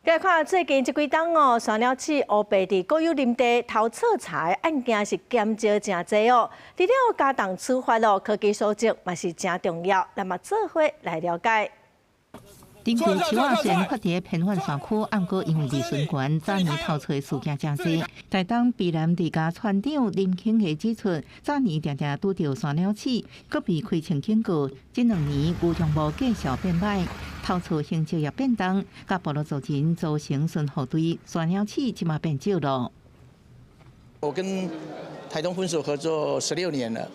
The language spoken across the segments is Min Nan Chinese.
來看最近這幾冬哦，山鳥鼠烏白佇國有林地偷採茶的案件是減少誠濟哦。除了加重處罰哦，科技素質嘛是誠重要。咱嘛做伙來了解。根據樹仔雖然發佇偏遠山區，毋過因為利潤懸，早年偷採事件誠濟。台東卑南地家村長林慶義指出，早年定定拄著山鳥鼠，閣被開槍警告。這兩年牛羊毛繼續變歹，偷採形式也變動，佮部落族人組成巡護隊，山鳥鼠這馬變少了。我跟台東分署合作16年了，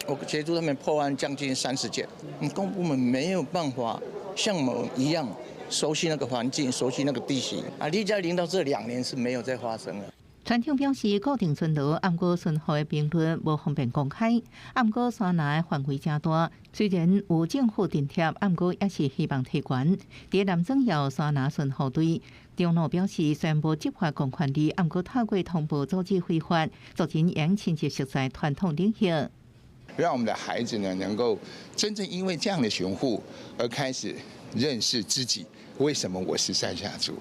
我協助他們破案將近30件。公部門沒有辦法像我們一樣熟悉那個環境，熟悉那個地形啊。0加0到這2年是沒有再發生了。村長表示，固定巡邏，毋過巡護的頻率無方便公開。毋過山林的範圍誠大，雖然有政府津貼，毋過也是希望提懸。佇南庄瑤山林巡護隊，長老表示，雖然無執法公權力，毋過透過通報阻止非法，族人會親切熟悉傳統禮儀。讓我們的孩子呢，能夠真正因為這樣的巡護而開始認識自己，為什麼我是賽夏族？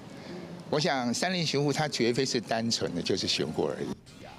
我想山林巡護，它絕非是單純的就是巡護而已。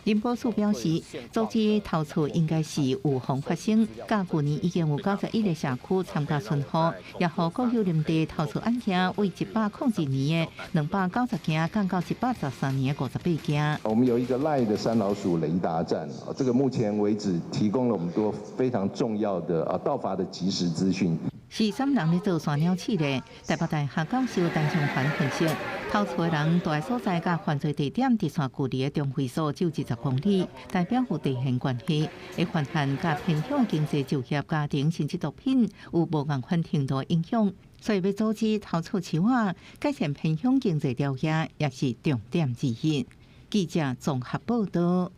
林寶樹表示，阻止偷採應該是預防發生。佮舊年已經有91個社區參加巡護，也予國有林地偷採案件為102年的290件，降到113年的58件。我們有一個 LINE 的山老鼠雷達站，這個目前為止提供了我們多非常重要的盜伐的即時資訊。是啥人咧做山鳥鼠咧？台北大學教授陳松環分析，偷採的人蹛的所在佮犯罪地點直線距離的中位數只有20公里，代表有地緣關係，會發現佮偏鄉經濟就業、家庭甚至毒品有無仝款程度影響，所以欲阻止偷採樹仔，改善偏鄉經濟條件也是重點之一。記者綜合報道。